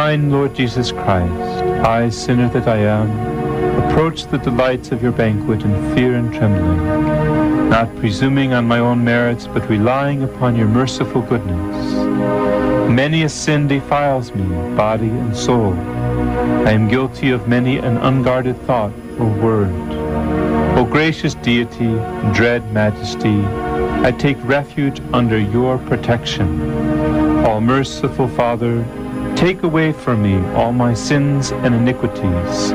Divine Lord Jesus Christ, I, sinner that I am, approach the delights of your banquet in fear and trembling, not presuming on my own merits, but relying upon your merciful goodness. Many a sin defiles me, body and soul. I am guilty of many an unguarded thought or word. O gracious Deity, dread Majesty, I take refuge under your protection. All merciful Father, take away from me all my sins and iniquities.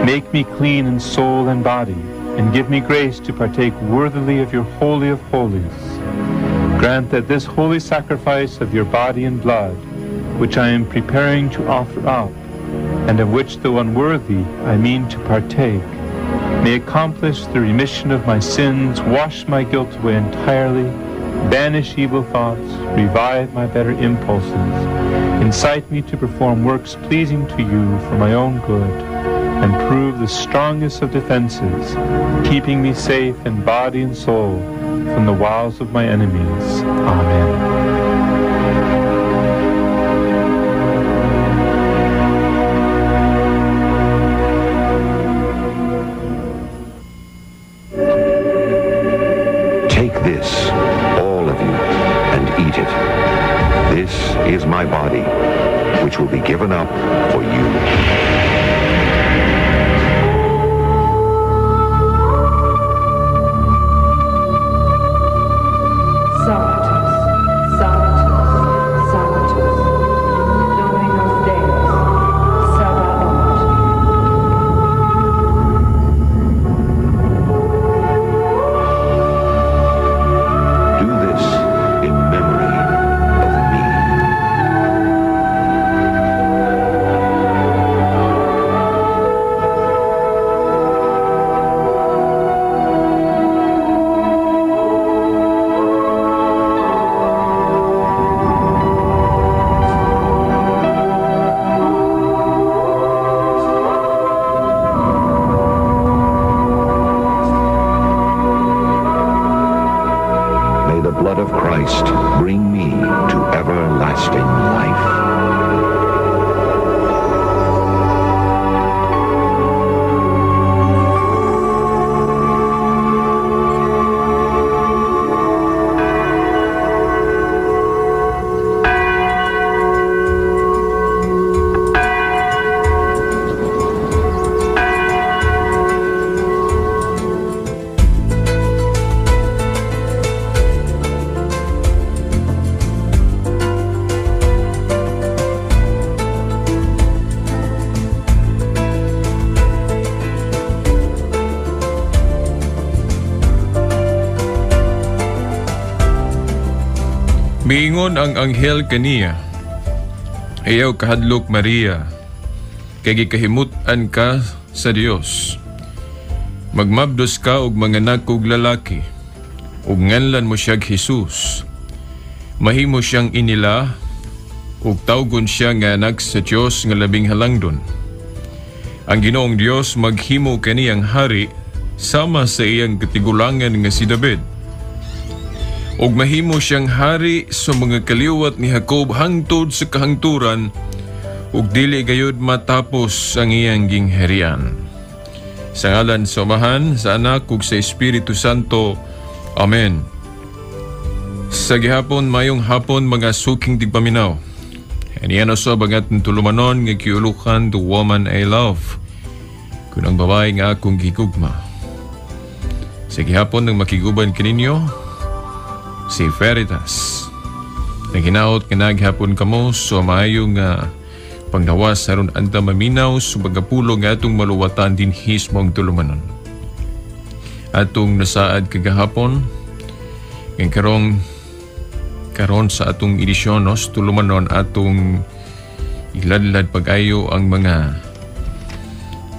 Make me clean in soul and body, and give me grace to partake worthily of your Holy of Holies. Grant that this holy sacrifice of your body and blood, which I am preparing to offer up, and of which, though unworthy, I mean to partake, may accomplish the remission of my sins, wash my guilt away entirely, banish evil thoughts, revive my better impulses, incite me to perform works pleasing to you for my own good, and prove the strongest of defenses, keeping me safe in body and soul from the wiles of my enemies. Amen. Take this, all of you, and eat it. This is my body, which will be given up for you. Sanctus, Sanctus, Sanctus, Dominus Deus, Sabaoth. Do this in memory of me. May the blood of Christ bring me to everlasting life. Miingon ang anghel kaniya, "Ayaw kahadlok, Maria, kay gikahimut-an ka sa Dios. Magmabdos ka og manganak og lalaki, ug nganlan mo siyag Jesus. Mahimo siyang inila, ug tawgon siya nga anak sa Dios nga labing halangdon. Ang Ginoong Dios maghimo kaniyang hari sama sa iyang katigulangan nga si David. Ug mahimo siyang hari sa mga kaliwat ni Jacob hangtod sa kahangturan, ug dili gayud matapos ang iyang gingharian." Sa ngalan sa Amahan, sa Anak ug sa Espiritu Santo. Amen. Sa gihapon, mayong hapon, mga suking tigpaminaw. Aniya na sa bagat ng tulumanon nga giulukan "The Woman I Love", kun ang babae nga akong gigugma. Sa gihapon nang makiguban kininyo si Veritas. Naghinaot nga naghapon kamo so maayo nga panggawas aron anta maminaw sa pagkapulo nga atong maluwatan din hismong tulumanon. Atong nasaad kagahapon nga karong karon sa atong edisyon no, sa tulumanon, atong iladlad pag-ayo ang mga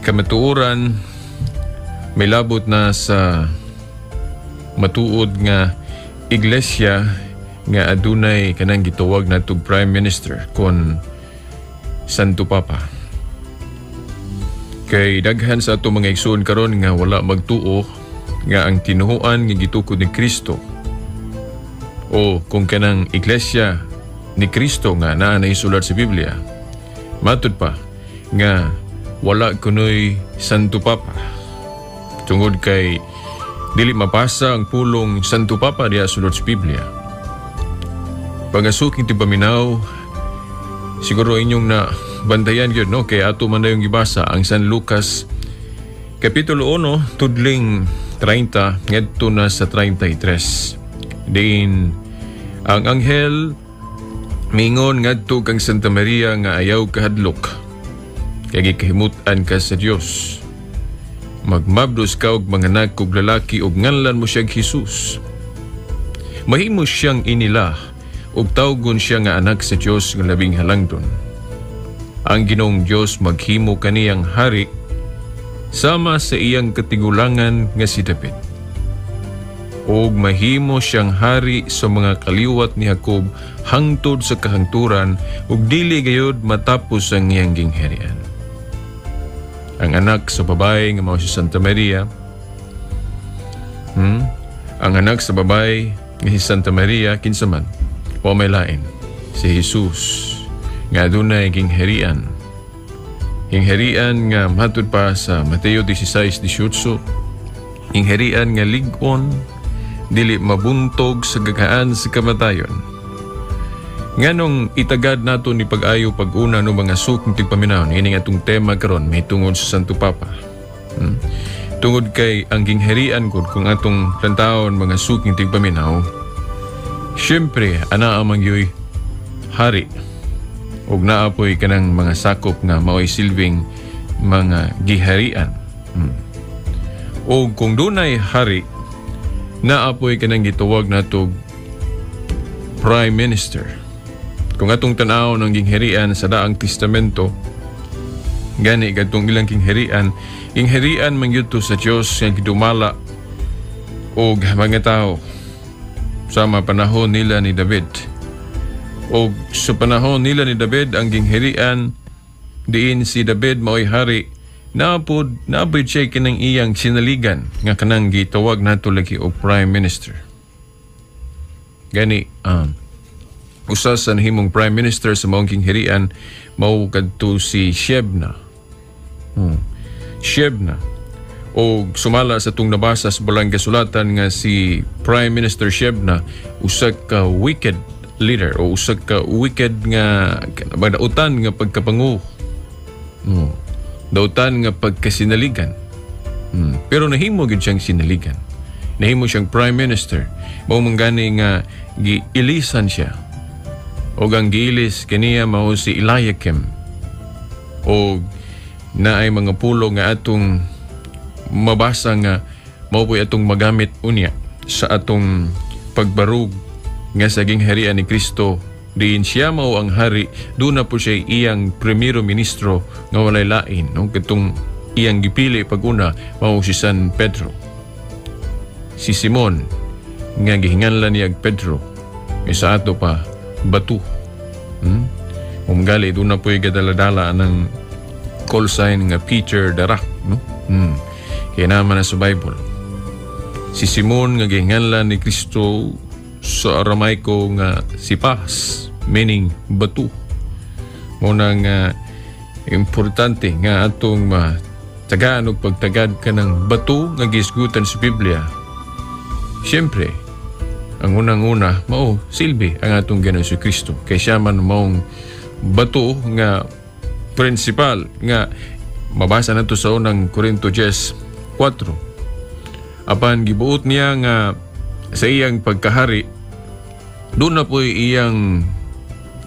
kamatuoran may labot na sa matuod nga iglesia nga adunay kanang gituwag natog Prime Minister kon Santo Papa. Kay daghan sa ato mga igsoon karon nga wala magtuo nga ang tinuhuan nga gitukod ni Kristo o kung kanang iglesia ni Kristo nga naa na isulat sa Biblia Matud pa nga wala kunoy Santo Papa. Tungod kay dili mapasa ang pulong Santo Papa diha sulod sa Biblia. Pagasuking tipaminaw, siguro inyong na bantayan gyud, no, kay ato man na yung gibasa ang San Lucas Kapitulo 1 tudling 30 ngadto na sa 33. Diin ang anghel mingon ngadto kang Santa Maria nga ayaw kahadlok kay gikahimut-an ka sa Dios. Magmabdos ka og manganak og lalaki ug nganlan mo siya Jesus. Mahimo siyang inila ug tawgon siya nga anak sa Dios nga labing halangdon. Ang Ginoong Dios maghimo kaniyang hari sama sa iyang katigulangan nga si David. Og mahimo siyang hari sa mga kaliwat ni Jacob hangtod sa kahangturan ug dili gayud matapos ang iyang gingharian. Ang anak sa babae nga mao si Santa Maria, Ang anak sa babae nga si Santa Maria, kinsa man? Wa may lain, si Jesus nga adunay gingharian. Gingharian nga matud pa sa Mateo 16:18, gingharian nga lig-on, dili mabuntog sa gagaan sa kamatayon. Nganong itagad nato ni pag-ayo pag-una no mga suking tigpaminaw, ining atong tema karon may tungod sa Santo Papa. Tungod kay ang gingharian gud, kung atong lantawon, mga suking tigpaminaw, syempre ana ang mangyoy hari ug naa poy kanang mga sakop nga maoy silbing mga giharian. Og kung dunay hari, naa poy kanang gituwag nato prime minister. Kung atong tan-aw ng gingharian sa Daang Testamento, gani kadtong ilang gingharian, gingharian man gyud to sa Dios nga gidumala og mga tao sa mga panahon nila ni David. Og sa panahon nila ni David, ang gingharian diin si David maoy hari, naapod naapod siya kanang iyang sinaligan nga kanang gitawag nato lagi og prime minister. Gani usa sa nahimong prime minister sa maong gingharian mao kadto si Shebna. Shebna. O sumala sa tung nabasa sa Balang Kasulatan nga si Prime Minister Shebna usa ka wicked leader o usa ka wicked nga dautan nga pagkapangu. Dautan nga pagkasinaligan. Pero nahimo gyud siyang sinaligan. Nahimo siyang prime minister. Mao man gani nga giilisan siya. Og ang giilis kaniya mao si Eliakim. Og naay mga pulo nga atong mabasa nga mao po'y atong magamit unya sa atong pagbarug nga sa gingharian ni Kristo, diin siya mao ang hari, duna po siya iyang primero ministro nga walay lain, no, katong iyang gipili pag-una mao si San Pedro, si Simon nga gihinganlan niya Pedro, nga sa ato pa bato. Umgali duna po'y gadala-dala ng call sign nga Peter the Rock, no? Kaya naman na sa Bible. Si Simon nga gihinganlan ni Kristo sa Aramaiko nga si Pas, meaning bato. Muna nga importante nga atong matagaan og pagtagad ka ng bato nga gisgutan sa Biblia. Siyempre, ang unang-una mao silbi ang atong Ginoong Kristo. Kay siya man maong bato nga principal nga mabasa nato sa unang Korinto 10:4. Apan gibuot niya nga sa iyang pagkahari, doon na po'y iyang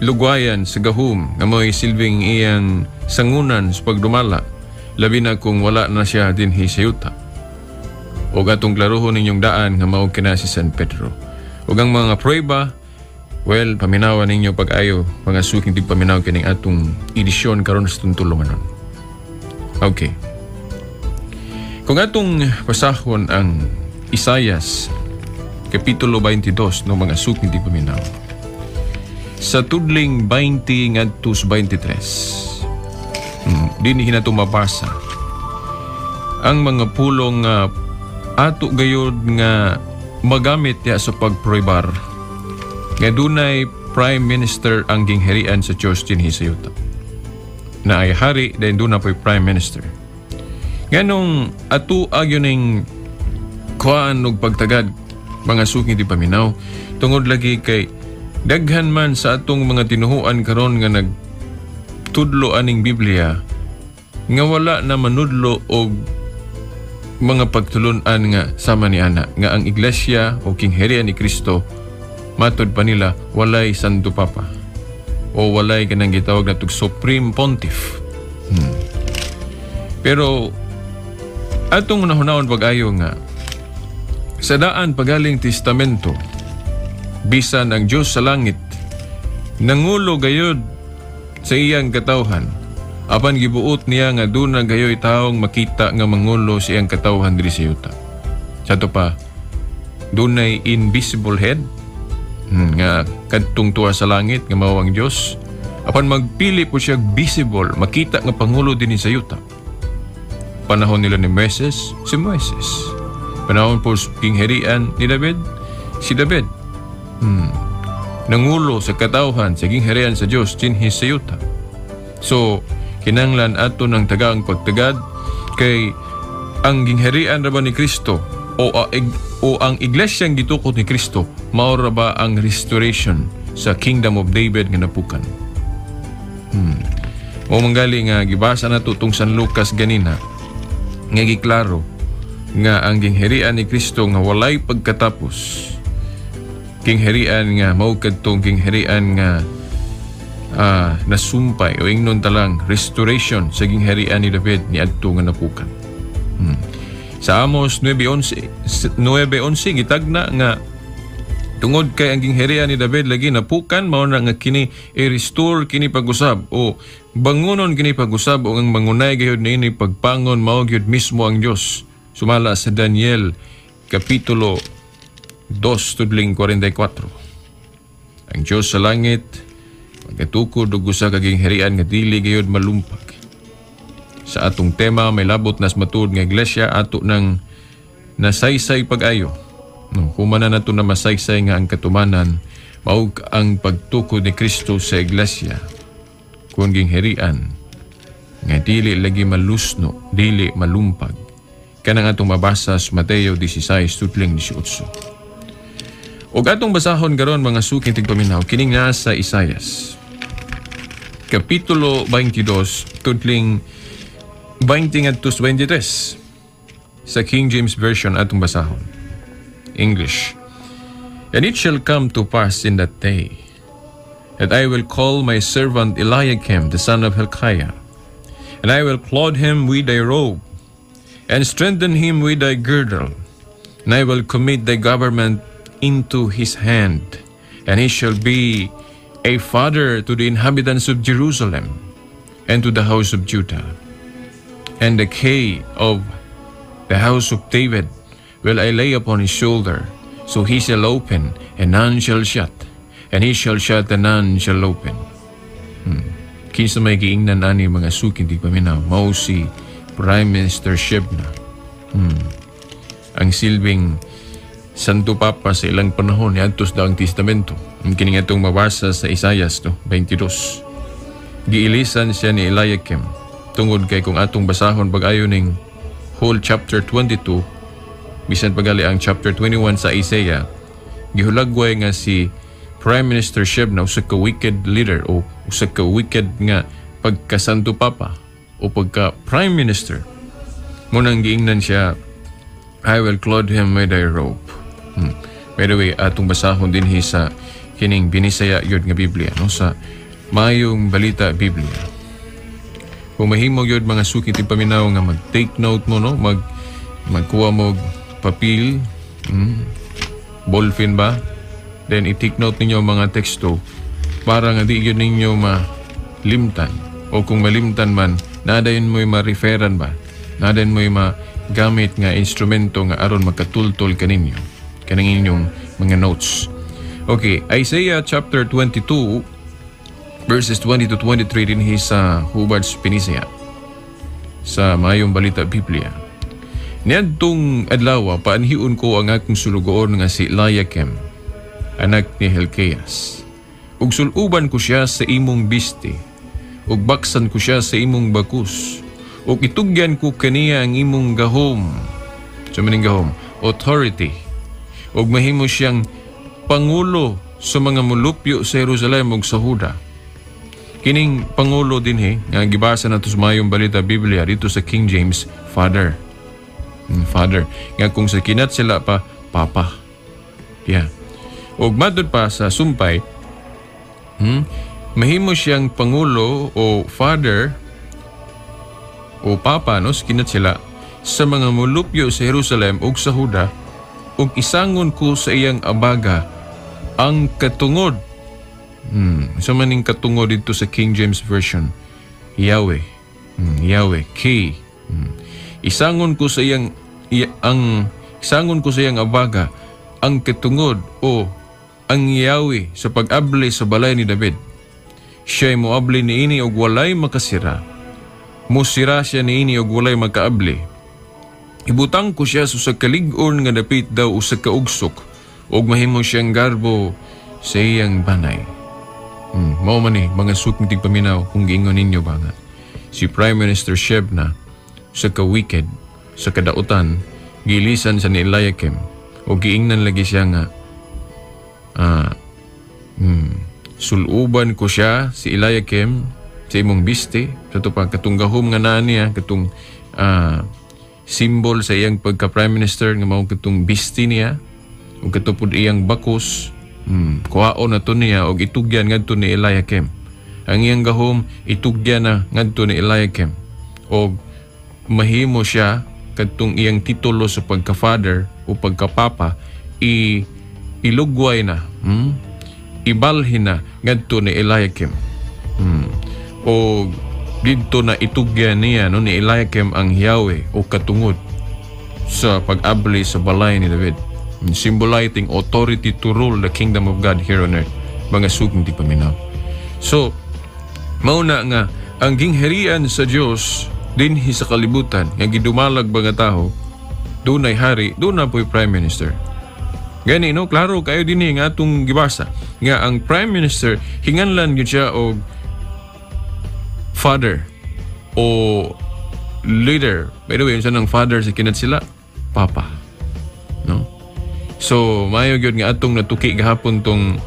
lugwayan sa gahum nga mo'y silbing iyang sangunan sa pagdumala, labi na kung wala na siya dinhi sa yuta. O atong klaruhon ninyong daan nga mao kina si San Pedro. Ug ang mga pruweba, well, paminawan ninyo pag-ayo, mga suking tigpaminaw, kining atong edisyon karon sa tuntulumanon. Okay. Kung atong pasahon ang Isayas Kapitulo 22, no, mga suking tigpaminaw, sa tudling 20 ngadto sa 23, dinhi nato mabasa ang mga pulong nga ato gayod nga magamit ya sa pagproibar nga dunay prime minister ang gingharian sa Diyos dinhi sa yuta. Naay hari, then duna po'y prime minister. Nganong ato agyo ning kuan og pagtagad, mga suking tigpaminaw, tungod lagi kay daghan man sa atong mga tinuhuan karon nga nagtudlo aning Biblia nga wala na manudlo og mga pagtulun-an nga sama ni ana nga ang iglesia o kingharian ni Kristo, matod pa nila, walay Santo Papa o walay kanang gitawag natog Supreme Pontiff. Pero atong unahunahon pag-ayo nga sa Daan Pagaling Testamento, bisan ang Diyos sa langit nangulo gayud sa iyang katawhan, apan gibuot niya nga duna gayoy taong makita nga mangulo sa iyang katawhan diri sa yuta. Sa ato pa, dunay invisible head nga kadtong tuwa sa langit nga mao ang Dios, apan magpili po siya visible, makita nga pangulo dinhi sa yuta. Panahon nila ni Moises, si Moises. Panahon po sa gingharian ni David, si David. Nangulo sa katawhan sa gingharian sa Dios dinhi sa yuta. So, kinanglan ato ng tagaang pagtagad kay ang gingharian ra ba ni Kristo o ang iglesyang gitukod ni Kristo, mao ra ba ang restoration sa kingdom of David nga napukan. Mao manggali nga gibasa nato tong San Lucas ganina nga giklaro nga ang gingharian ni Kristo nga walay pagkatapos, gingharian nga mao kadtong gingharian nga nasumpay o ingnon talang restoration sa gingharian ni David ni adto nga napukan. Sa Amos 9:11 9:11 gitagna nga tungod kay ang gingharian ni David lagi napukan, mao na nga kini i-restore kini pag-usab o bangunon kini pag-usab o ang mangunay gayud niini pagpangon mao gyud mismo ang Dios, sumala sa Daniel kapitulo 2 tudling 44. Ang Dios sa langit magatukod og usa ka gingharian nga dili gayud malumpag. Sa atong tema, may labot nas matuod nga iglesia, ato nang nasaysay pag-ayo. No, human na nato na masaysay nga ang katumanan mao ang pagtukod ni Kristo sa iglesia kun gingharian nga dili lagi malusno, dili malumpag. Kanang atong mabasa sa Mateo 16 tutling 18. Og atong basahon karon, mga suking tigpaminaw, kining naa sa Isayas Kapitulo 22 tudling 20 ngadto 23. Sa King James Version atong basahon. English. "And it shall come to pass in that day that I will call my servant Eliakim, the son of Hilkiah, and I will clothe him with a robe, and strengthen him with a girdle, and I will commit the government into his hand, and he shall be a father to the inhabitants of Jerusalem and to the house of Judah. And the key of the house of David will I lay upon his shoulder, so he shall open, and none shall shut, and he shall shut, and none shall open." Kinsa may giingnan ani, mga suking tigpaminaw? Mao si Prime Minister Shebna. Ang silbing Santo Papa sa ilang panahon niadto sa Daang Testamento. Ang kini nga itong mabasa sa Isayas, no, 22. Giilisan siya ni Eliakim tungod kay kung atong basahon pag-ayo ning whole chapter 22, bisan pagali ang chapter 21 sa Isaiah, gihulagway nga si Prime Minister Shebna usa ka wicked leader o usa ka wicked nga pagka-Santo Papa o pagka Prime Minister. Munang giingnan siya, "I will clothe him with a robe." By the way, atong basahon dinhi sa kining Binisaya yun nga Biblia, no, sa Maayong Balita Biblia. Kung mahimo gyud, mga suki tigpaminaw, nga mag-take note mo, no, magkuha mo og papel, ballpen ba, then i-take note ninyo ang mga teksto para nga di gyud ninyo malimtan o kung malimtan man, nadayon mo'y ma-referan ba, nadayon mo'y magamit nga instrumento nga aron makatultol kaninyo kaning inyong mga notes. Okay, Isaiah chapter 22 verses 20 to 23 dinhi sa hubad sa Binisaya sa Maayong Balita Biblia. "Niadtong adlaw, paanhion ko ang akong sulugoon nga si Eliakim, anak ni Hilkias. Ug suluban ko siya sa imong bisti, ug baksan ko siya sa imong bakus. Ug itugyan ko kaniya ang imong gahom. Sa maning gahom, authority. Ug mahimo siyang pangulo sa mga mulupyo sa Jerusalem ug sa Huda. Kining pangulo dinhi nga gibasa nato sa Mayong Balita Biblia dito sa King James, father. Father. Nga kung sa kinat sila pa, papa. Yeah. Ug matud pa sa sumpay, mahimo siyang pangulo o father o papa, no, sa kinat sila sa mga mulupyo sa Jerusalem ug sa Huda, ug isangon ko sa iyang abaga ang katungod. Sa maning katungod dito sa King James Version, Yahweh. Yahweh, K. Isangon ko sa iyang ang isangon ko sa iyang abaga ang katungod o ang Yahweh sa pag-abli sa balay ni David. Siya'y moabli niini og walay makasira. Musira siya niini og walay makaabli. Ibutang ko siya sa usa ka lig-on nga dapit daw usa ka ugsok ug mahimo siyang garbo sa iyang banay. Mao man ni mga suking tigpaminaw kung giingon ninyo ba nga si Prime Minister Shebna sa ka-wicked, sa kadautan, gilisan sa ni Eliakim o giingnan lagi siya nga suluban ko siya si Eliakim sa imong biste sa ito pa katong gahom nga naa niya, katong simbol sa iyang pagka Prime Minister nga mao katong biste niya ug katupod iyang bakos. Kuhaon na to niya og itugyan ngadto ni Eliakim. Ang iyang gahom itugyan na ngadto ni Eliakim. Og mahimo siya kadtong iyang titulo sa pagka-father o pagka-papa ilugway na, ibalhin na ngadto ni Eliakim. O didto na itugyan niya, no, ni Eliakim ang Yahweh o katungod sa pag-abli sa balay ni David, symbolizing authority to rule the kingdom of God here on earth, mga suking tigpaminaw. So mauna nga ang gingharian sa Dios dinhi sa kalibutan nga gidumalag mga tao, dunay hari, doon na po'y prime minister. Gani, no, klaro kayo dinhi nga atong gibasa nga ang prime minister hinganlan gyud siya og father o leader. By the way, unsa nang father sa kinat sila? Papa. No? So, maayo gyud nga atong natuki gahapon tong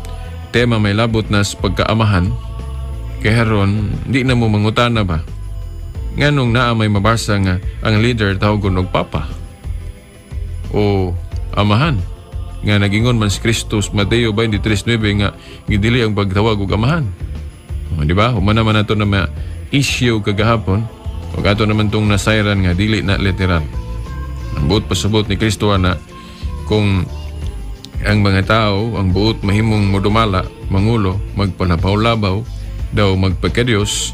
tema may labot na sa pagkaamahan. Kay haron, di na mo mangutana ba? Nganong naa may mabasa nga ang leader tawgon og papa o amahan. Nga nagingon man si Kristo sa Mateo 23:9 nga gidili ang pagtawag og amahan. O, di ba? Human naman nato na ma-issue kagahapon. O ato naman tong nasayran nga dili na literal. Ang buot pasabot ni Kristo na kung ang mga tao, ang buot mahimong modumala, mangulo, magpalabaw-labaw, daw magpagkadiyos,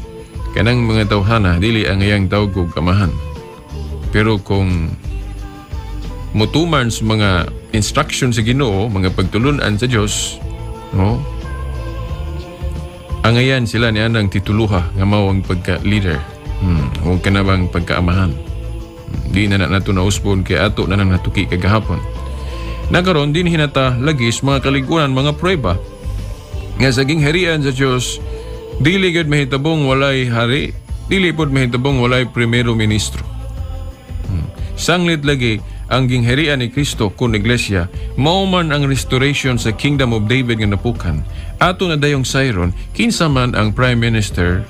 kanang mga tawhana, dili ang iyang tawag og amahan. Pero kung mutuman sa mga instruction sa Ginoo, mga pagtulunan sa Dios, no? Ang ayan sila ni anang tituluha nga mao ang pagka-leader. Huwag ka na bang pagkaamahan. Di na na nato nausbon kay ato na nang natuki kagahapon. Nakaron din hinata lagi sa mga kaliguan, mga prueba nga sa gingharian sa Dios dili gyud mahitabong walay hari, dili pod mahitabong walay primero ministro. Sanglit lagi ang gingharian ni Kristo kun iglesia, mao man ang restoration sa Kingdom of David nga napukan. Ato na dayong sayron kinsa man ang prime minister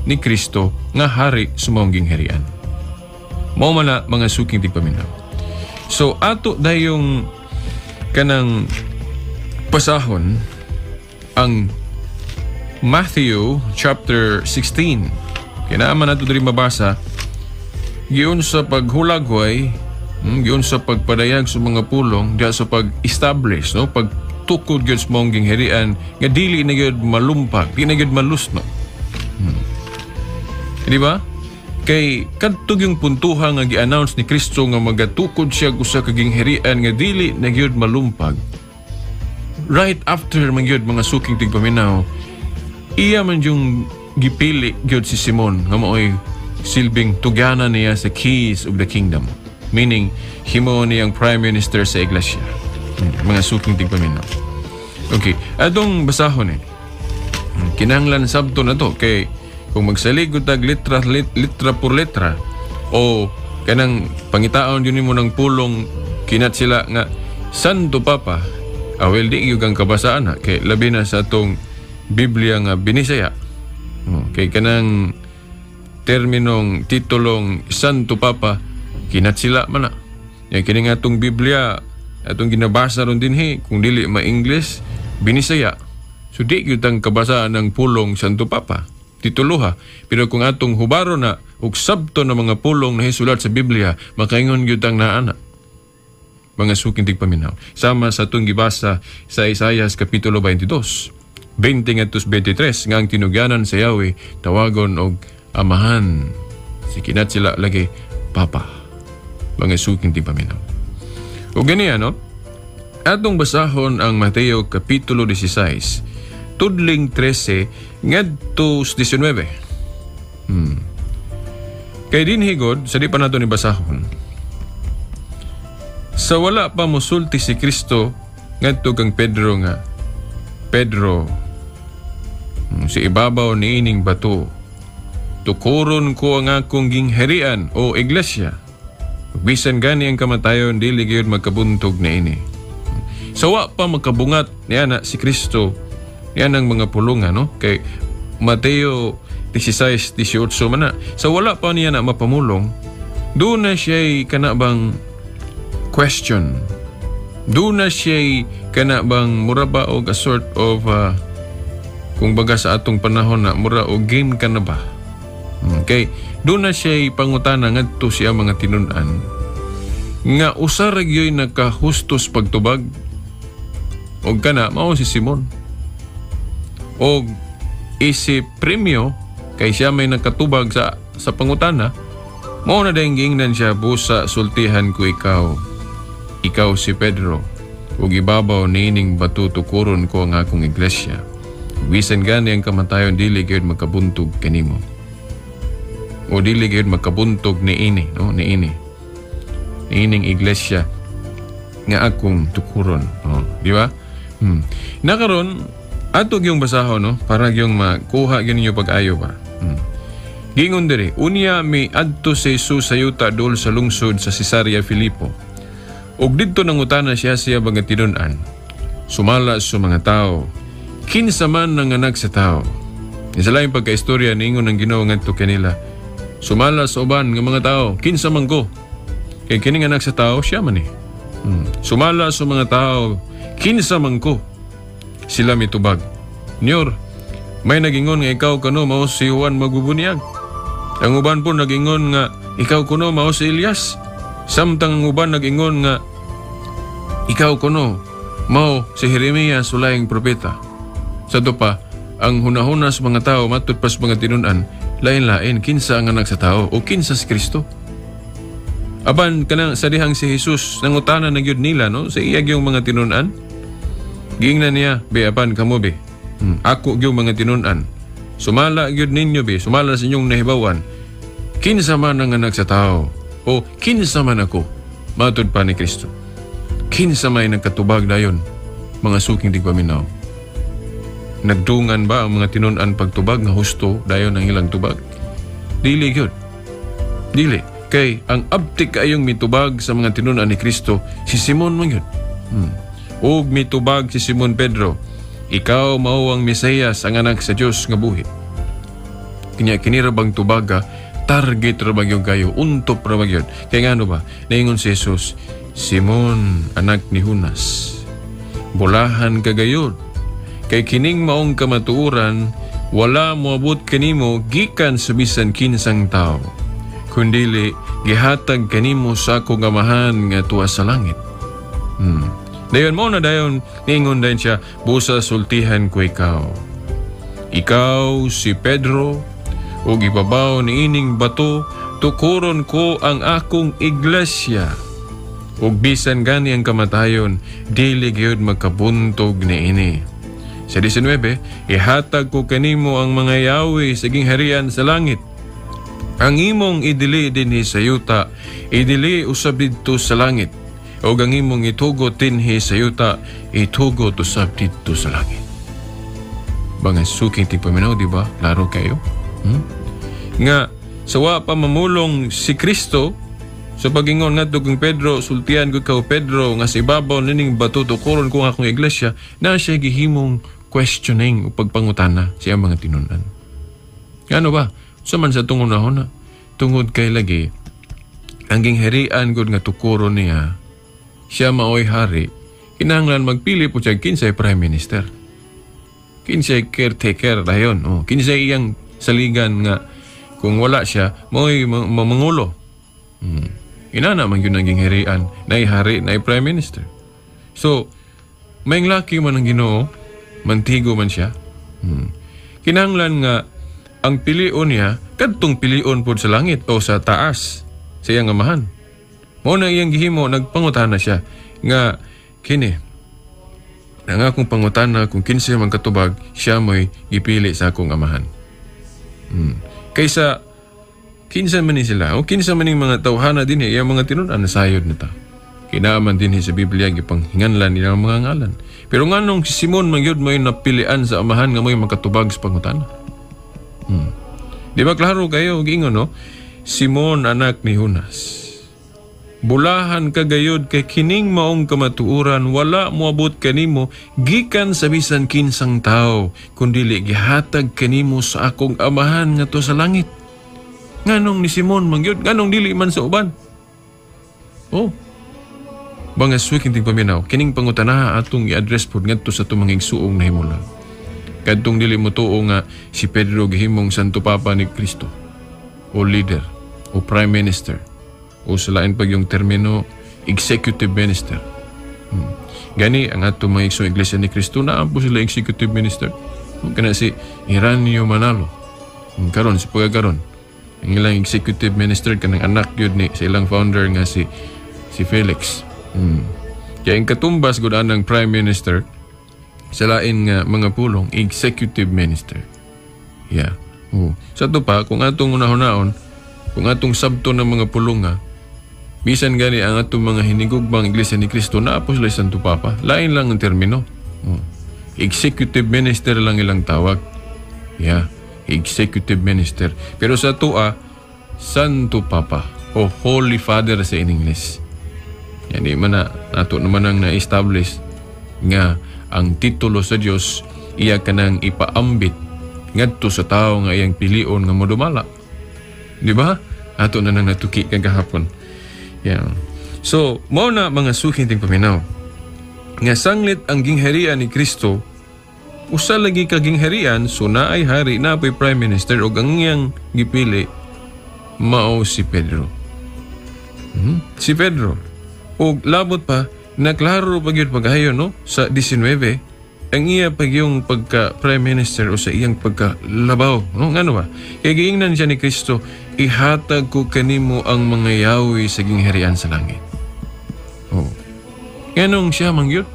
ni Kristo nga hari sa maong gingharian. Mao man na mga suking tigpaminaw. So ato dayong kanang pasahon ang Matthew chapter 16. Kinaaman nato diri mabasa giun sa paghulagway, giun sa pagpadayag sa mga pulong, diha sa pag-establish, no, pagtukod gyud sa maong gingharian nga dili na gyud malumpag, di na gyud malusno. Di ba? Kay kadtog yung puntuha nga gi-announce ni Kristo nga magatukod siya og usa ka gingharian nga dili na gyud malumpag. Right after man gyud mga suking tigpaminaw, iya man yung gipili gyud si Simon nga maoy silbing tugyanan niya sa keys of the kingdom. Meaning, himo niyang prime minister sa iglesia. Mga suking tigpaminaw. Okay, atong basahon eh. Kinahanglan sabto na to kay Kung magsalig tag litra litra por letra o kanang pangitaon yun nimo ng pulong kinat sila nga Santo Papa, awel di gyud kang kabasaan ha, kay labi na sa atong Biblia nga Binisaya. Oh, kay kanang terminong titulong Santo Papa kinat sila man na. Ya kini nga atong Biblia atong ginabasa ron dinhi, kung dili ma-English, Binisaya. So di gyud ang kabasaan ng pulong Santo Papa tituluha. Pero kung atong hubaro na ug sabto na mga pulong na hisulat sa Biblia, makaingon gyud ang naana. Mga suking tigpaminaw. Sama sa atong gibasa sa Isayas Kapitulo 22, 20 ngadto 23 nga ang tinugyanan sa Yahweh tawagon og Amahan. Si kinat sila lagi Papa. Mga suking tigpaminaw. O gani ano, atong basahon ang Mateo Kapitulo 16, tudling 13 ngadto 19. Kay dinhi god, sa di pa nato ni basahon. Sa wala pa mosulti si Kristo ngadto kang Pedro nga, "Pedro, si ibabaw niining bato tukuron ko ang akong gingharian o iglesia. Bisan gani ang kamatayon, dili gyud magkabuntog niini." Sa wa pa makabungat niya na si Kristo yan ang mga pulungan, no? Kay Mateo 16:18 man na. Sa wala pa niya na mapamulong, doon na siya'y kana bang question. Doon na siya'y kana bang mura ba og a sort of kung baga sa atong panahon na mura og game ka na ba? Okay. Doon na siya'y pangutana ngadto siya mga tinun-an nga usa ra gyoy nakahustos pagtubag og kana mao si Simon. Og isip premyo kay siya may nakatubag sa pangutana, mao na dayong giingnan siya, "Busa sultihan ko ikaw, ikaw si Pedro, ug ibabaw niining bato tukuron ko ang akong iglesia. Bisan gani ang kamatayon, dili gyud magkabuntog kanimo o dili gyud magkabuntog niini," no, niini, niining iglesia nga akong tukuron. Oh, di ba? Nakaron ato gyung basahon, no, para gyung makuha gyud ninyo pag-ayo ba. Gingon diri, unya mi adto si Jesus sa yuta duol sa lungsod sa Cesarea Filipo. Ug didto nangutana siya siya mga tinun-an, "Sumala sa mga tao, kinsa man ang Anak sa Tao?" Sa laing pagkaistorya, niingon ang Ginoo ngadto kanila, "Sumala sa uban nga mga tao, kinsa man ko? Kay kining Anak sa Tao, siya man eh." "Sumala sa mga tao, kinsa man ko?" Sila mitubag, "Nyor, may nagingon nga ikaw kano mao si Juan Magbubunyag. Ang uban po nagingon nga ikaw kuno mao si Elias. Samtang ang uban nagingon nga ikaw kuno mao si Jeremias o laing propeta." Sa pa, ang hunahuna sa mga tao matud pa sa mga tinun-an, lain-lain kinsa ang Anak sa Tao o kinsa si Kristo. Apan kanang sa dihang si Jesus nangutana na gyud nila, no, sa iya gyung mga tinun-an. Giingnan niya, "Be, apan kamo be. Ako gyung mga tinun-an. Sumala gyud ninyo be, sumala sa inyong nahibawan. Kinsa man ang Anak sa Tao o kinsa man ako?" Matud pa ni Kristo. Kinsa may nagkatubag dayon, mga suking tigpaminaw? Nagdungan ba ang mga tinun-an pagtubag nga husto dayon ang ilang tubag? Dili gyud. Dili. Kay ang abtik kayong mitubag sa mga tinun-an ni Kristo, si Simon man gyud. Ug mitubag si Simon Pedro, "Ikaw mao ang Mesiyas, ang Anak sa Dios nga buhi." Kanya kini ra bang tubaga, target ra ba gyud kayo, untop ra ba gyud? Kay ngano ba? Naingon si Jesus, "Simon, anak ni Junas, bulahan ka gayud. Kay kining maong kamatuoran, wala moabot kanimo gikan sa bisan kinsang tao, kundili gihatag kanimo sa akong Amahan nga tuwa sa langit." Dayon mo na dayon ningon dayon siya, "Busa sultihan ko ikaw. Ikaw si Pedro, ug ibabaw niining bato tukuron ko ang akong iglesia. Ug bisan gani ang kamatayon, dili gyud magkabuntog niini." Sa 19, "Ihatag ko kanimo ang mga yawi sa gingharian sa langit. Ang imong idili dinhi sa yuta, idili usab didto sa langit. Ug ang imong itugot dinhi sa yuta, itugot usab didto sa langit." Mga suking tigpaminaw, di ba? Klaro kayo? Nga sa wa pa mamulong si Kristo sa pagingon ngadto kang Pedro, "Sultian ko ikaw, Pedro, nga sa ibabaw nining bato tukuron ko ang akong iglesia," na siya gihimong questioning o pagpangutana sa iyang mga tinun-an. Ano ba? Sa man sa tungod na huna? Tungod kay lagi, ang gingharian gud nga tukuron niya, siya maoy hari, kinahanglan magpili po siya kinsay prime minister. Kinsay caretaker dayon. Oh, kinsay iyang saligan nga kung wala siya, maoy mamangulo. Inana man yun ang gingharian, naay hari, naay prime minister. So, may laki man ang Ginoo, mantigo man siya. Kinahanglan nga ang pilion niya kadtong pilion pod sa langit o sa taas sa iyang amahan. Mao na iyang gihimo, nagpangutana siya nga kini ang akong pangutana, kung kinsay man katubag, siya mo'y gipili sa akong amahan. Kaysa kinsa man ni sila o kinsa man ning mga tawhana dinhi, iyang mga tinun-an, nasayod na ta. Kinaaman dinhi sa Biblia, gipanghinganlan nila ang mga ngalan. Pero nganong si Simon man gyud mo'y napilian sa amahan nga mo'y makatubag sa pangutana? Di ba klaro kayo giingon, no? "Simon, anak ni Jonas. Bulahan ka gayod kay kining maong kamatuoran wala moabot kanimo gikan sa bisan kinsang tao, kundili gihatag kanimo sa akong amahan nga sa langit." Nganong ni Simon man gyud? Nganong dili man sa uban? Oh. Mga suking tingpaminaw, kining pangutana atong i-address pod ngadto sa atong mga igsuong nahimula. Kadtong dili mo tuo nga si Pedro gihimong Santo Papa ni Kristo o leader o prime minister o sa lain pag yung termino, executive minister. Gani ang atong mga igsuong Iglesia ni Kristo, naa po sila executive minister. Kana si Iranio Manalo. Karon sa pagkakaron, ang ilang executive minister kanang anak yun ni sa ilang founder nga si Felix. Kaya ang katumbas gud anang prime minister sa lain nga mga pulong, executive minister. Yeah. Oh. Sa ato pa, kung atong unahon-naon, kung atong sabto ng mga pulong nga, bisan gani ang atong mga hinigugmang Iglesia ni Cristo, naa po sila Santo Papa. Lain lang ang termino. Oh. Executive minister lang ilang tawag. Yeah. Executive minister. Pero sa atoa, Santo Papa o Holy Father sa in English. Yan, di man na, nato naman ang na-establish nga ang titulo sa Dios iya kanang ipaambit ngadto sa tao nga iyang pilion nga modumala. Di ba? Ato na nang natuki kagahapon. Yeah. So, mao na, mga suking tingpaminaw, nga sanglit ang gingharian ni Kristo, usa lagi ka gingharian, so naay hari, naa po'y prime minister, ug ang iyang gipili mao si Pedro. Si Pedro. Og labot pa, naklaro pa gyud pagayon, no, sa 19 ang iya pag yung pagka prime minister o sa iyang pagka labaw, no? Ngano ba? Kay giingnan siya ni Kristo, "Ihatag ko kanimo ang mga yawi sa gingharian sa langit." Oh. Nganong siya man gyud?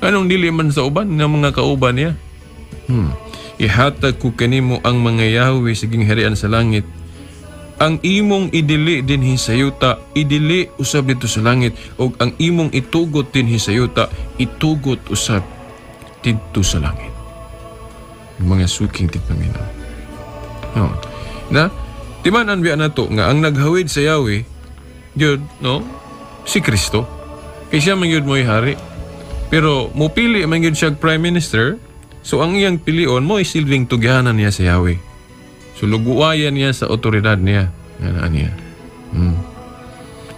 Nganong dili man sa uban nga mga kauban niya? "Ihatag ko kanimo ang mga yawi sa gingharian sa langit. Ang imong idili dinhi sa yuta, idili usab didto sa langit, ug ang imong itugot dinhi sa yuta, itugot usab didto sa langit." Mga suking tigpaminaw. No. Na, timan-an biya nato nga ang naghawid sa yawi, yun, no? Si Kristo. Kay siya man yun mo'y hari. Pero mupili man yun siya prime minister, so ang iyang pilion mo silbing tugyanan niya sa yawi. So luguwayan niya sa otoridad niya. Nga naa niya.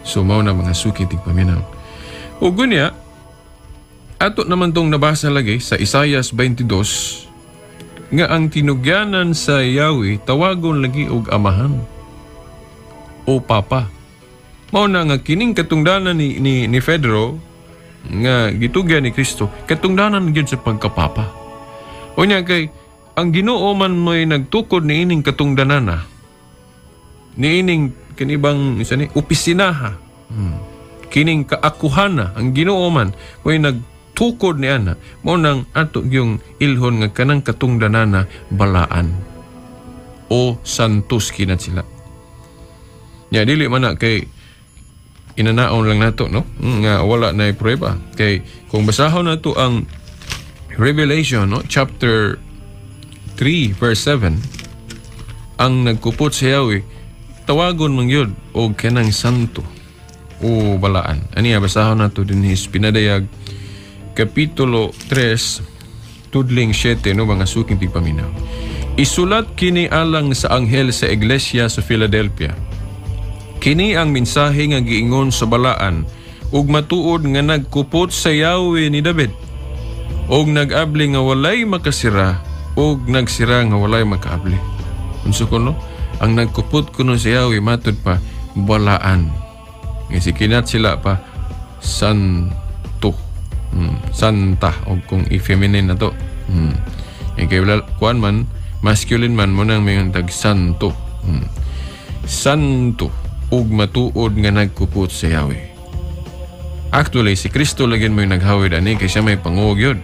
So mao na, mga suki tigpaminaw. O gunya, ato naman tong nabasa lagi sa Isaias 22 nga ang tinugyanan sa Yahweh tawagon lagi og amahan o papa. Mao na nga kining katungdanan ni Pedro nga gitugyan ni Kristo, katungdanan gyud sa pagkapapa. Unya kay ang Ginoo man may nagtukod ni ining katungdanana. Ni ining kanibang isa ni opisinaha. Kining kaakuhana, ang Ginoo man may nagtukod ni ana. Mao nang ato yung ilhon nga kanang katungdanana balaan o santos kinat sila. Ya dili man na kay inanaon lang nato, no, nga wala na prueba. Kay kung basahon nato ang Revelation, no, chapter 3 verse 7, Ang nagkupot sa Yahweh tawagon man gyud og kanang santo o balaan. Aniya, basahon nato dinhi sa Pinadayag kapitulo 3 tudling 7, no, mga suking tigpaminaw. Isulat kini alang sa anghel sa iglesia sa Philadelphia. Kini ang mensahe nga giingon sa balaan ug matuod nga nagkupot sa Yahweh ni David ug nag-abli nga walay makasira ug nagsira nga walay makaabli. Unsa kuno? Ang nagkupot kuno sa Yahweh matud pa balaan. Nga si kinat sila pa santo. Santa o kung i-feminine na to. Kay wala kuan man, masculine man mo nang may tag santo. Santo ug matuod nga nagkupot sa Yahweh. Actually, si Kristo lagi mo yung naghawid ani kay siya may panguog yun.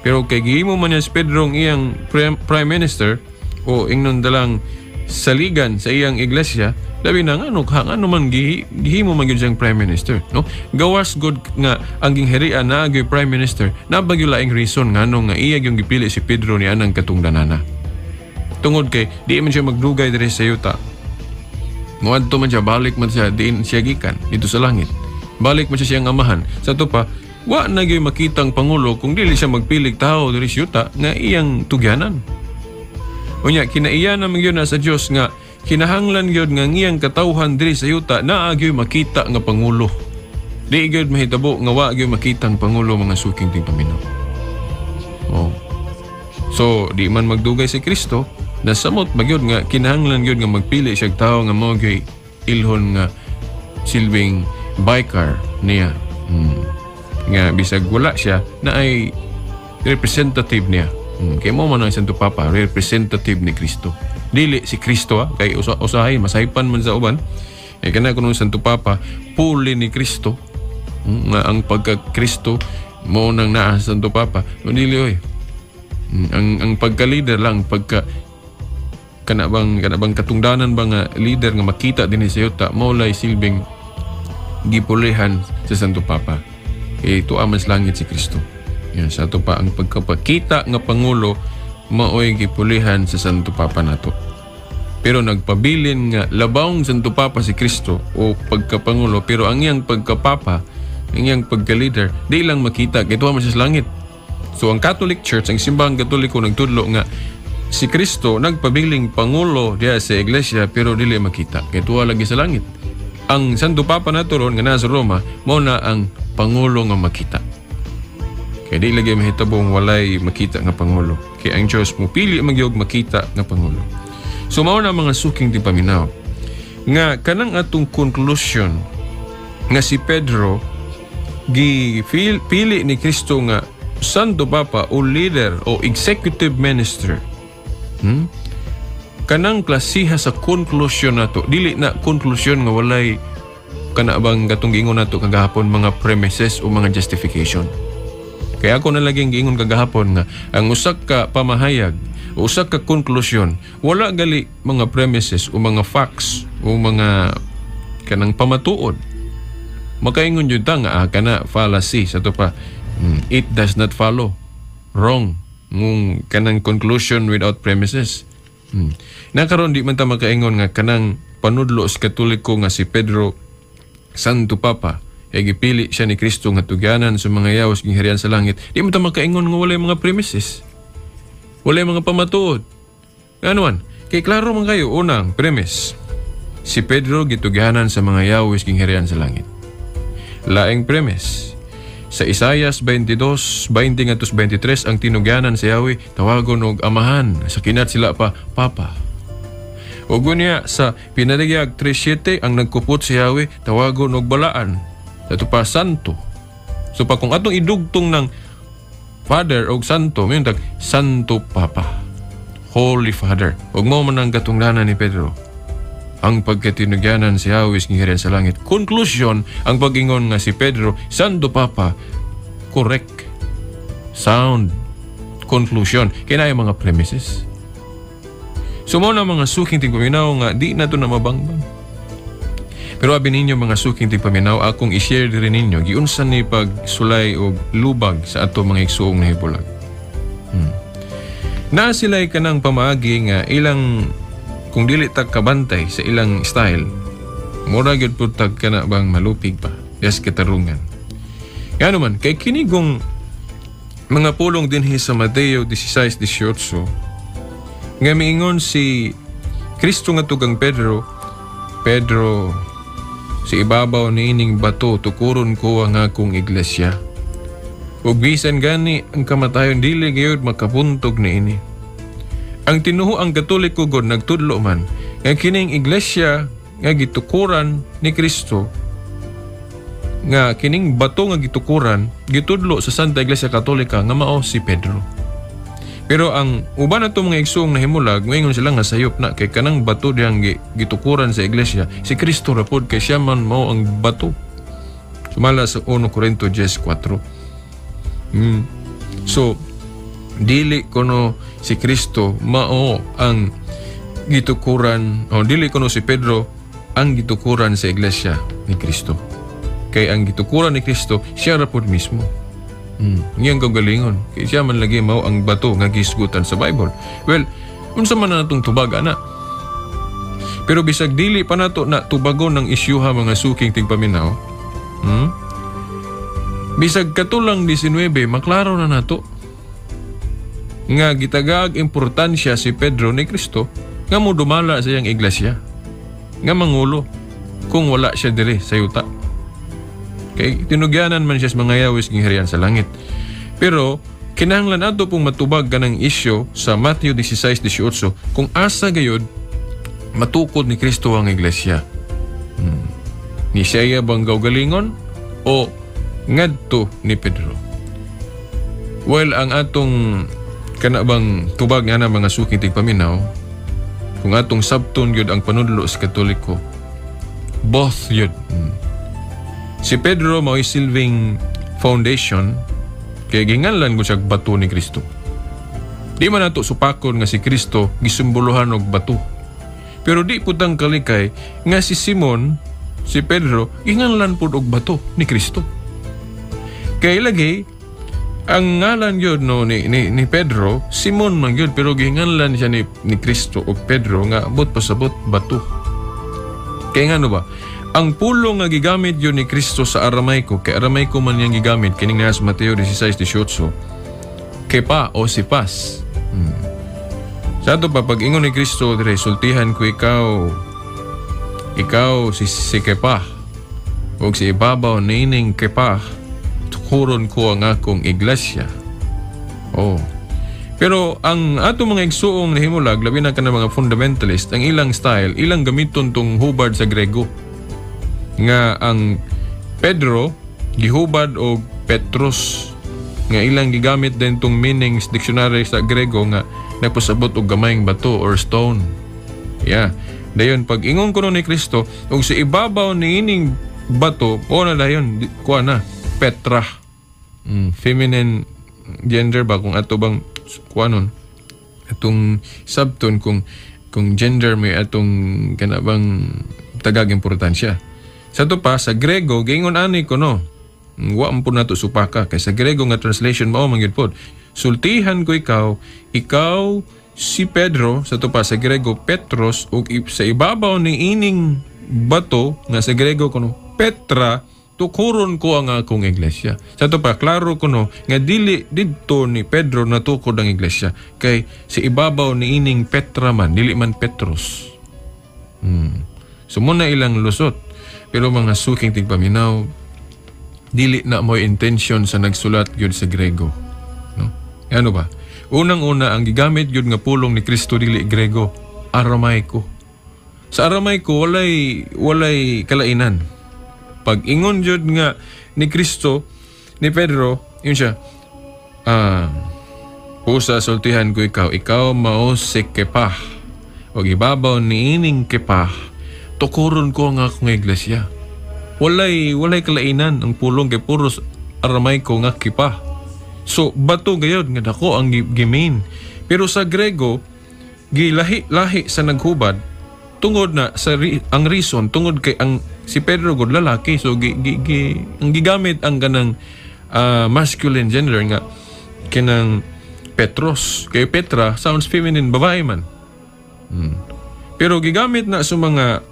Pero kay gihimo man niya si Pedro ang iyang prime minister o ingnon dalang saligan sa iyang iglesia, labi na nga ano, ano man gihimo man gyud siyang prime minister, no? Gawas god nga ang gingharian na agyoy prime minister, nabagyo laing reason ngano nga iya gyung gipili si Pedro ni anang katungdanana. Tungod kay di man siya magdugay diri sa yuta. Muadto man siya, balik man siya, diin siya gikan dito sa langit. Balik man siya siyang amahan. Sa to pa, wa na gyud makitang pangulo kung dili siya magpilig tao diri sa yuta nga iyang tugyanan. Unya kinaiya naman gyud na sa Dios nga kinahanglan gyud nga iyang katawhan diri sa yuta naa gyud makita nga pangulo. Di gyud mahitabo nga wa gyud makitang pangulo, mga suking tingpaminaw. Oh. So di man magdugay si Kristo, nasamot magyud nga kinahanglan gyud nga magpili siya og tawo nga mao gyud ilhon nga silbing biker niya. Nga bisag wala siya na ay representative niya. Kay mo man ang Santo Papa, representative ni Kristo. Dili si Kristo kay usahay masaypan man sa uban. Kay kana kuno Santo Papa puli ni Kristo. Nga ang pagka-Kristo mo nang naa sa Santo Papa. No, dili oy. Ang pagka-leader lang, pagka kana bang katungdanan ba nga leader nga makita dinhi sa yuta mao lay silbing gipulihan sa Santo Papa. Kay tuwa man sa langit si Kristo. Yan, sa ato pa ang pagkapakita nga pangulo maoy gipulihan sa Santo Papa nato. Pero nagpabilin nga labawng Santo Papa si Kristo o pagkapangulo, pero ang iyang pagkapapa, ang iyang pagka-leader, di lang makita kay tuwa man siya sa langit. So ang Catholic Church, ang simbahang Katoliko nagtudlo nga si Kristo nagpabiling pangulo diha sa iglesia pero dili makita kay tuwa lagi sa langit. Ang Santo Papa nato ron nga nasa Roma mao na ang pangulo nga makita. Kay di lagi mahitabong walay makita nga pangulo. Kay ang Diyos mupili magyog makita nga pangulo. So mao na mga suking tigpaminaw nga kanang atong conclusion nga si Pedro gipili ni Kristo nga Santo Papa o leader o executive minister. Kanang klasiha sa conclusion nato, dili na conclusion nga walay kana bang katong giingon nato kagahapon mga premises o mga justification. Kaya ako na laging giingon kagahapon nga ang usa ka pamahayag o usa ka konklusyon wala gali mga premises o mga facts o mga kanang pamatuod. Makaingon jud ta nga kana fallacy sa to pa, it does not follow. Wrong ngung kanang conclusion without premises. Nakaron di man ta makaingon nga kanang panudlo sa Katoliko nga si Pedro Santo Papa ay gipili siya ni Kristo nga tugyanan sa mga yawas gingharian sa langit. Di man ta makaingon nga walay mga premises. Walay mga pamatuod. Nganuan? Kay klaro man kayo, unang premise. Si Pedro gitugyanan sa mga yawis gingharian sa langit. Laing premise. Sa Isayas 22, 20 ngadto 23 ang tinugyanan sa Yahweh tawagon og amahan sa kinat sila pa Papa. Ug unya sa Pinadayag 3:7 ang nagkupot sa Yahweh tawagon og balaan. Sa pa santo. So pa kung atong idugtong ng Father og Santo, mayon tag Santo Papa. Holy Father. Ug mao man ang katungdanan ni Pedro. Ang pagkatinugyanan si Yahweh gingharian sa langit. Conclusion, ang pag-ingon nga si Pedro, Santo Papa, correct. Sound. Conclusion. Kaya mga premises. So mao na mga suking tigpaminaw nga di na to na mabangbang. Pero abi ninyo mga suking tigpaminaw, akong i-share diri ninyo, giunsa ni pagsulay og lubag sa ato mga igsuong nahibulag. Na sila'y kanang pamaagi nga ilang Kung dili ta kabantay sa ilang style, mura gyud pud tag kana bang malupig pa. Yes, katarungan. Ngano man, kay kinigong mga pulong dinhi sa Mateo 16:18 nga miingon si Kristo nga tugang Pedro, "Pedro, sa ibabaw niining bato tukuron ko ang akong iglesia. Ug bisan gani ang kamatayon, dili gayud makapuntog niini." Ang tinuoang Katoliko gud nagtudlo man nga kining iglesia nga gitukuran ni Kristo, nga kining bato nga gitukuran, gitudlo sa Santa Iglesia Katolika nga mao si Pedro. Pero ang uban nato mga igsoong nahimulag, moingon sila nga sayop na kay kanang bato diyang gitukuran sa iglesia, si Kristo ra pod, kay siya man mao ang bato. Sumala sa 1 Corinto 10:4. So dili kuno si Kristo mao ang gitukuran o dili kuno si Pedro ang gitukuran sa iglesia ni Kristo. Kay ang gitukuran ni Kristo, siya ra pod mismo. Ngiyang kagalingon. Kay siya man lagi mao ang bato nga gisgutan sa Bible. Well, unsa man na natong tubag ana? Pero bisag dili pa nato na tubagon ng isyuha, mga suking tigpaminaw. Bisag katulang 19, maklaro na nato nga gitagaag importansya si Pedro ni Kristo nga modumala sa iyang iglesia, nga mangulo kung wala siya diri sa yuta. Kay tinugyanan man siya sa mga yawis ging harian sa langit. Pero kinahanglan ato pong matubag kanang isyo sa Matthew 16:18 kung asa gayod matukod ni Kristo ang iglesia. Ni siya bang gawgalingon o ngadto ni Pedro? Well, ang atong kana bang tubag nga na, mga suking tigpaminaw, kung atong sabton gyud ang panudlo sa Katoliko, both yun. Si Pedro mao'y silbing foundation kay ginganlan ko siya bato ni Kristo. Di man nato supakon nga si Kristo gisimboluhan og bato. Pero di pud tang kalikay nga si Simon, si Pedro, ginganlan pud og bato ni Kristo. Kay lagi ang ngalan yun, no, ni Pedro, Simon man yun, pero ginganlan siya ni Kristo og Pedro nga abot pasabot bato. Kay ngano ba? Ang pulong nga gigamit yun ni Kristo sa Aramaiko, kay Aramaiko man yang gigamit, kining naa sa Mateo 16:18, Kepa o Sipas. Sa ato pa, pag ingon ni Kristo, dire, "Sultihan ko ikaw, ikaw si Kepa, ug sa ibabaw niining Kepa, tukuron ko ang akong iglesia." Oh. Pero ang ato mga igsuong nahimulag, labi na ka mga fundamentalist, ang ilang style, ilang gamiton tong hubad sa Grego. Nga ang Pedro, gihubad og Petros. Nga ilang gigamit din tong meanings dictionary sa Grego nga nagpasabot og gamayng bato or stone. Yeah. Dayon pag ingon kuno ni Kristo ug sa ibabaw niining bato o na dayon kuha na Petra. Feminine gender ba kung ato bang kuha nun atong sabton kung gender may atong kana bang tagag importansya. Sa to pa sa Grego giingon ani kuno. Wa man pud nato supaka kay sa Grego nga translation mao man gyud pod. "Sultihan ko ikaw, ikaw si Pedro," sa to pa sa Grego Petros, "ug sa ibabaw ni ining bato," nga sa Grego kuno Petra, "tukuron ko ang akong iglesia." Sa to pa klaro kuno nga dili didto ni Pedro natukod ang iglesia kay sa ibabaw ni ining Petra man, dili man Petros. So muna ilang lusot. Pero mga suking tigpaminaw, dili na mo intention sa nagsulat gyud sa Grego. No? Ano ba? Unang-una, ang gigamit gyud nga pulong ni Kristo dili Grego, Aramaiko. Sa Aramaiko walay kalainan. Pag ingon gyud nga ni Kristo ni Pedro, yun siya, "Pusa, sultihan ko ikaw, ikaw mao si Kepa. Og ibabaw ni ining Kepa, tukuron ko ang akong iglesia." Walay kalainan ang pulong kay puros Aramaiko nga Kepa. So bato gayod nga dako ang gimain. Pero sa Grego gilahi-lahi sa naghubad tungod na sa ang reason tungod kay ang si Pedro gud lalaki, so gi, gi, gi, ang gigamit ang kanang masculine gender nga kinang Petros, kay Petra sounds feminine, babae man. Pero gigamit na sa mga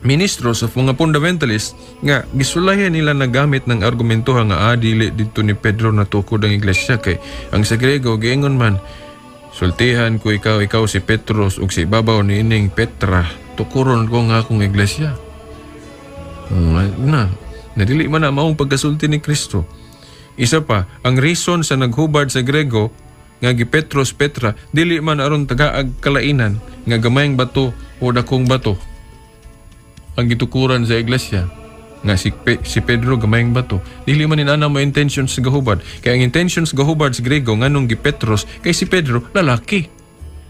ministro, sa mga fundamentalist, nga gisulayan nila nagamit ng argumento nga dili dito ni Pedro natukod ang iglesia, kay ang sa Grego giingon man, "Sultihan ko ikaw, ikaw si Petros, ug sa ibabaw ni ining Petra tukuron ko nga akong iglesia." Na nadili man na maong pagkasulti ni Kristo. Isa pa, ang reason sa naghubad sa Grego nga gi Petros Petra, dili man aron tagaag kalainan nga gamayng bato o dakong bato ang gitukuran sa iglesia, nga si Pedro gamayng bato. Dili man inana mo intentions sa gahubad. Kay ang intentions gahubad sa Grego nganong gi Petros, kay si Pedro lalaki.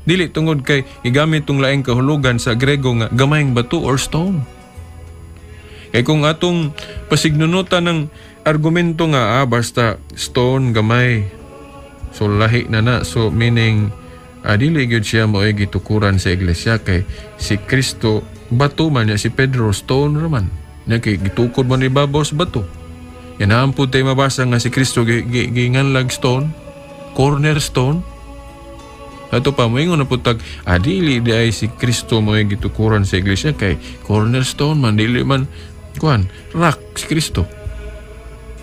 Dili tungod kay gigamit tong laing kahulugan sa Grego nga gamayng bato or stone. Kay kung atong pasignunutan ng argumento nga basta stone, gamay, so lahi na na, so meaning dili gyud siya mo'y gitukuran sa iglesia, kay si Kristo bato man niya, si Pedro stone raman nya, kay gitukod man ibabaw sa bato. Yan po tayo mabasa nga si Kristo giinganlag stone, cornerstone. Ato pa, moingon na po tag, dili di ay si Kristo mo'y gitukuran sa iglesia, kay cornerstone man, dili man, kuan, rock si Kristo.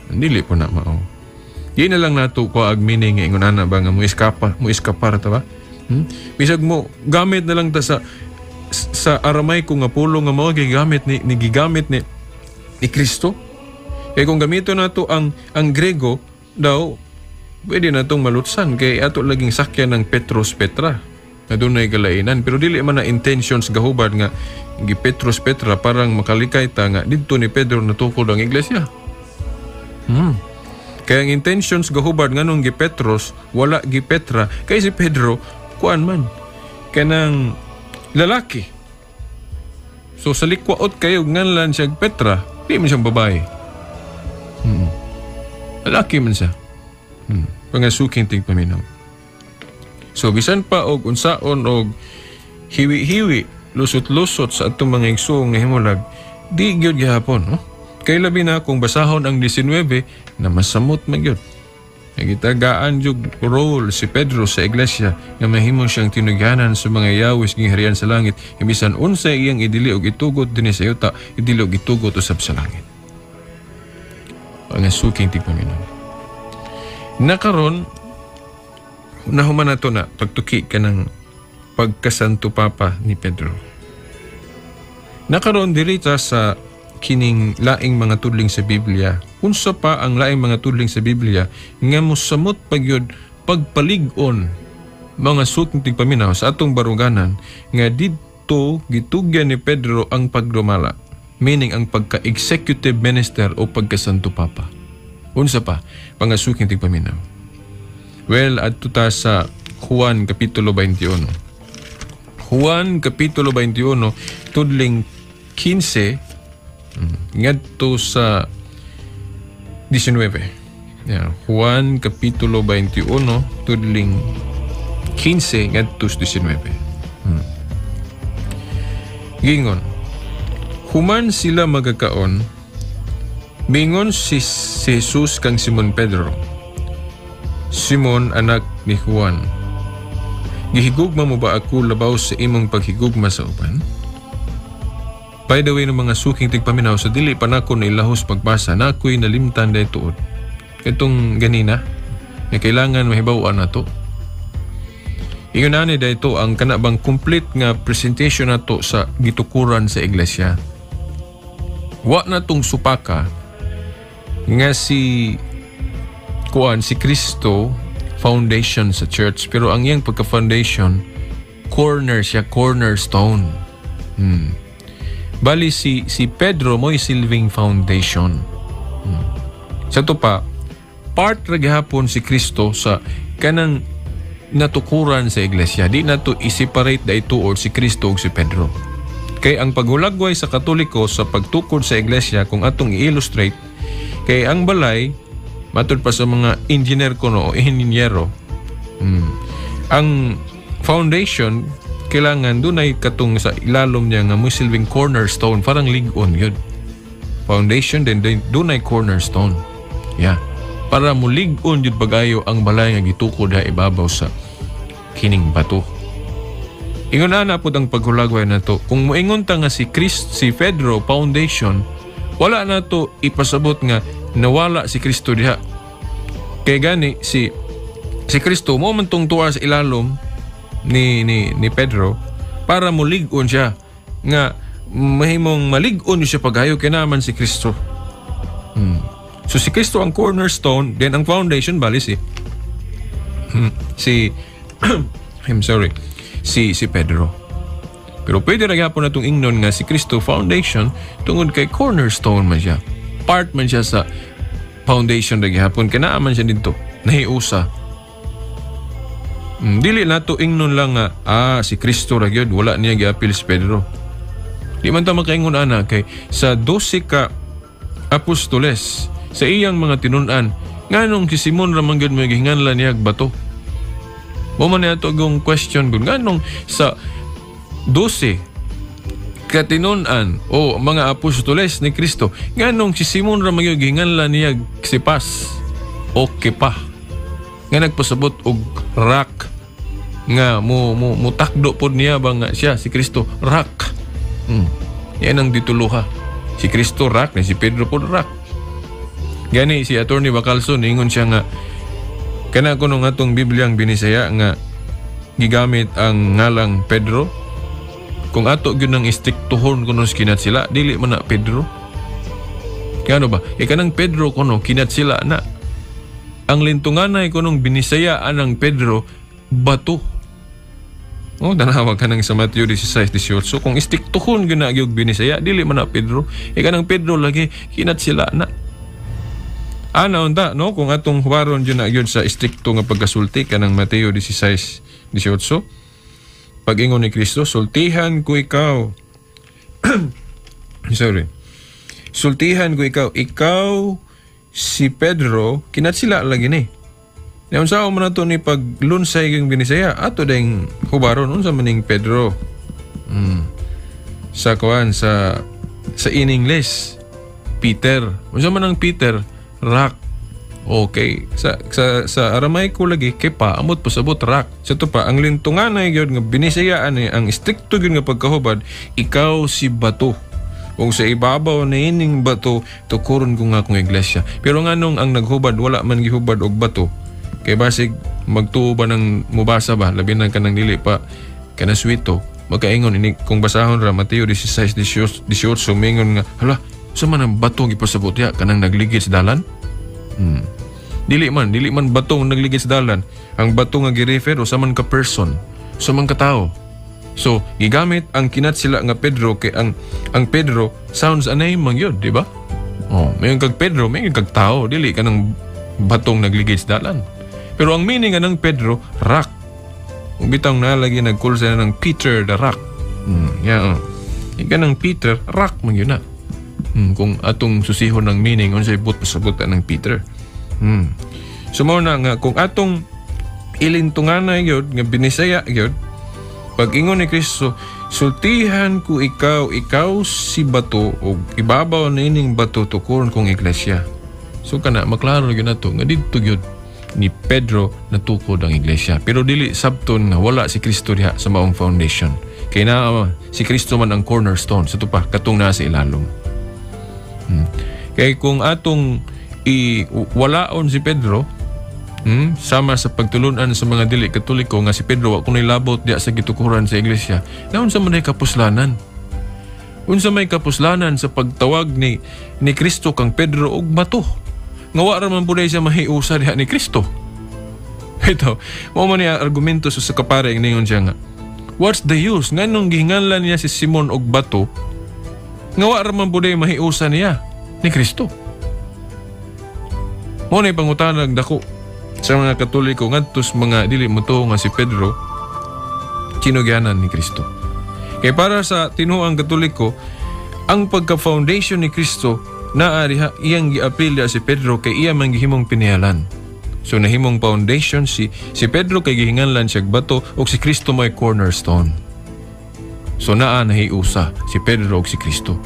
Dili po na mao. Di na lang nato ko ag meaning nga ingon ana ba nga mo iskapa, mo iskapar ta ba? Bisag mo gamit na lang ta sa Aramaico nga pulo nga mao gigamit ni Kristo. Kay kung gamito nato ang Grego daw, pwede na itong malutsan, kay ato laging sakyan ng Petros Petra na dunay galainan, pero dili man na intentions gahubad nga gi Petros Petra parang makalikay ta nga didto ni Pedro natukod ang iglesia. Kaya ang intentions gahubad nganong gi Petros wala gi Petra, kay si Pedro kuan man, kanang lalaki. So sa likwaot kayo nganlan siya Petra, di man siyang babae. Lalaki man siya. Pangasuking tigpaminaw. So bisan pa og unsaon og hiwi-hiwi, lusot-lusot sa atong mga igsoong nga himulag, di gyud gihapon, no? Kay labi na kung basahon ang 19 na masamot man gyud. Nagitagaan jud role si Pedro sa iglesia nga mahimo siyang tinugyanan sa mga yawis giharian sa langit, nga bisan unsay iyang idili og itugot dinhi sa yuta, idili og itugot usab sa langit. Pangasuking tigpaminaw. Nakaron nahuman nato na pagtuki ka ng pagkasanto Papa ni Pedro. Nakaron diri ta sa kining laing mga tudling sa Biblia. Unsa pa ang laing mga tudling sa Biblia nga mosamot pagyud pagpalig-on, mga suking tigpaminaw, sa atong baruganan nga didto gitugyan ni Pedro ang pagdumala, meaning ang pagka-executive minister o pagkasanto Papa? Unsa pa, mga suking tigpaminaw? Well, adto ta sa Juan Kapitulo 21. Juan Kapitulo 21, tudling 15 ngadto sa 19. Yeah, Juan Kapitulo 21, tudling 15 ngadto sa 19. Gingon, human sila magakaon, mingon si Jesus kang Simon Pedro, "Simon, anak ni Juan, gihigugma mo ba ako labaw sa imong paghigugma sa uban?" By the way, ng mga suking tigpaminaw, sa dili pa nako na ilahos pagbasa, na ako'y nalimtan dahil tuod. Itong ganina, na kailangan mahibaw-an na to. Ingon ani dahil ang kanabang complete nga presentation na to sa gitukuran sa iglesia. Wa na tong supaka nga si kuan, si Kristo foundation sa church, pero ang iyang pagka-foundation, corner siya, cornerstone. Bali si Pedro mo'y silbing foundation. Sa to pa, part ra gihapon si Kristo sa kanang natukuran sa iglesia. Di na to i-separate da ituod si Kristo ug si Pedro. Kay ang paghulagway sa Katoliko sa pagtukod sa iglesia, kung atong i-illustrate, kay ang balay, matud pa sa mga engineer ko no, o inhinyero, ang foundation, kailangan dunay katong sa ilalom niya nga musilbing cornerstone, parang lig-on yun. Foundation, then dunay cornerstone. Yeah. Para mulig-on yun pag-ayo ang balay nga gitukod ha ibabaw sa kining bato. Ingon ana pod ang paghulagway nato. Kung moingon ta nga si Christ, si Pedro foundation, wala nato ipasabot nga nawala si Kristo diha. Kay gani si si Kristo mo man tong tuwa sa ilalom ni Pedro para mulig-on siya nga mahimong malig-on siya pagayo kay naman si Kristo. So si Kristo ang cornerstone, then ang foundation bali si si I'm sorry, si si Pedro. Pero pwede ra gyapon natong ingnon nga si Kristo foundation tungod kay cornerstone man siya. Part man siya sa foundation ra gihapon kay naa man siya didto nahiusa. Dili nato ingnon lang nga si Kristo ra gyud, wala niya giapil si Pedro. Di man ta makaingon ana kay sa 12 ka apostoles sa iyang mga tinun-an, nganong si Simon ra man gyud may gihinganlan niya bato. Mo man ato gong question gud, nganong sa 12 katinun-an o mga apostoles ni Kristo, nganong si Simon ra man gyud gihinganlan niya Sipas o Kepa nga nagpasabot og rock nga mo mo mutakdo pod niya ba nga siya si Kristo rock. Yan ang tituluha. Si Kristo rock ni si Pedro pod rock. Gani si Attorney Bacalso ningon siya nga kana kuno nga atong Bibliang Binisaya nga gigamit ang ngalang Pedro, kung ato gyud nang istriktuhon kuno kinat sila, dili man na Pedro. Ngano ba? E kanang Pedro kuno kinat sila na. Ang lintunganay kunong Binisaya anang Pedro bato. Oh, tanawa ka nang sa Mateo 16:18. Kung istriktuhon gyud na gyud Binisaya, dili man na Pedro. E kanang Pedro lagi kinat sila na. Ana unta no, kung atong huwaron gyud na gyud sa istrikto nga pagkasulti kanang Mateo 16:18. Pag-ingon ni Kristo, sultihan ko ikaw. Sorry. Sultihan ko ikaw, ikaw si Pedro, kinatsila lagi ni. Unsa man nato ni paglunsay yung Binisaya, ato ding hubaron unsa man ning Pedro. Sa kuan sa sa in English, Peter. Unsa man ang Peter? Rock. Okay. Sa Aramaico lagi kepa amot pasabot rock. Sa to pa ang lintunganay gyud nga Binisaya ani ang istrikto gyud nga pagkahubad, ikaw si bato. Kung sa ibabaw na ining bato, tukuron ko nga akong iglesia. Pero nganong ang naghubad, wala man gihubad og bato. Kay basig magtuo ba ng mubasa ba, labi na kanang dili pa kanaswito, magkaingon ini kung basahon ra Mateo 16:18, mingon nga hala, sa man ang bato gipasabot ya kanang nagligid sa dalan? Dili man batong nagligid sa dalan. Ang bato nga girefer sa man ka person, sa man ka tao. So, gigamit ang kinat sila nga Pedro kay ang Pedro sounds a name man yun, di ba? Oh, mayon kag Pedro, mayon kag tao, dili kanang batong nagligid sa dalan. Pero ang meaning nga ng Pedro, rock. Kung bitang nalagi nag-call sila ng Peter the Rock. Yeah, oh. Ika ng Peter, rock man yun na. Kung atong susihon ng meaning, unsay but pasabot ng Peter. So mao na nga kung atong ilintunganay gyud nga Binisaya gyud, pag ingon ni Kristo, sultihan ko ikaw, ikaw si bato og ibabaw na ining bato tukuron kong iglesia. So kana maklaro gyud nato nga didto gyud ni Pedro natukod ang iglesia. Pero dili sabton nga wala si Kristo diha sa maong foundation. Kay na si Kristo man ang cornerstone sa pa katong naa sa ilalom. Kay kung atong i walaon si Pedro, sama sa pagtulunan sa mga dili Katoliko nga si Pedro wa kuno'y labot diya sa gitukuran sa iglesia, naunsa man ay kapuslanan? Unsa may kapuslanan sa pagtawag ni Kristo kang Pedro og bato? Nga wa ra man pud siya mahiusa diha ni Kristo. Ito, mao man niya argumento sa kapare ningon siya nga, what's the use? Nganong gihinganlan niya si Simon og bato? Nga wa ra man pud mahiusa niya ni Kristo. Mao na pangutanag dako sa mga Katoliko ngadto sa mga dili motuo nga si Pedro kinugyanan ni Kristo. Kay para sa tinuang Katoliko, ang pagka-foundation ni Kristo naa diha iyang giapil si Pedro kay iya man gihimong pinihalan. So nahimong foundation si Pedro kay gihinganlan siya bato ug si Kristo may cornerstone. So naa nahiusa si Pedro ug si Kristo.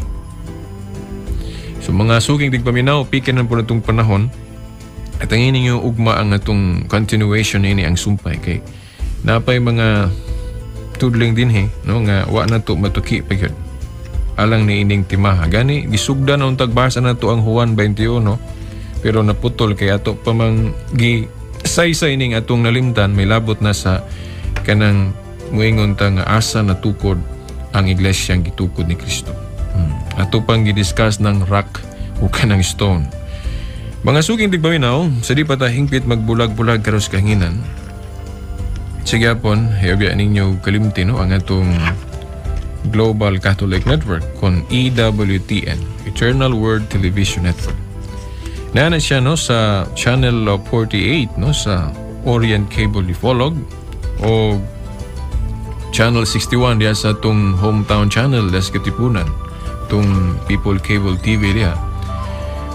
So mga suking tigpaminaw, piken na po na itong panahon at ang ining ugma ang atong continuation ini ang sumpay kay napay mga tudling dinhi, no, nga wa na to matuki pa gyud alang ni ining timaha. Gani gisugdan ang tagbasa na to ang Juan 21, pero naputol kay ato pa mang gi saysay ning atong nalimtan, may labot na sa kanang muingon ta nga asa natukod ang iglesia gitukod ni Kristo. Ato pang gidiscuss ng rock o kanang stone. Mga suking tigpaminaw, sa di pa ta hingpit magbulag-bulag karos kahanginan. Sige apon, hayobya ninyo kalimti, no, ang atong Global Catholic Network kon EWTN, Eternal Word Television Network. Naa na siya, no, sa Channel 48, no, sa Orient Cable Dipolog o Channel 61 diya sa atong hometown channel diya sa Katipunan, tong People Cable TV diya.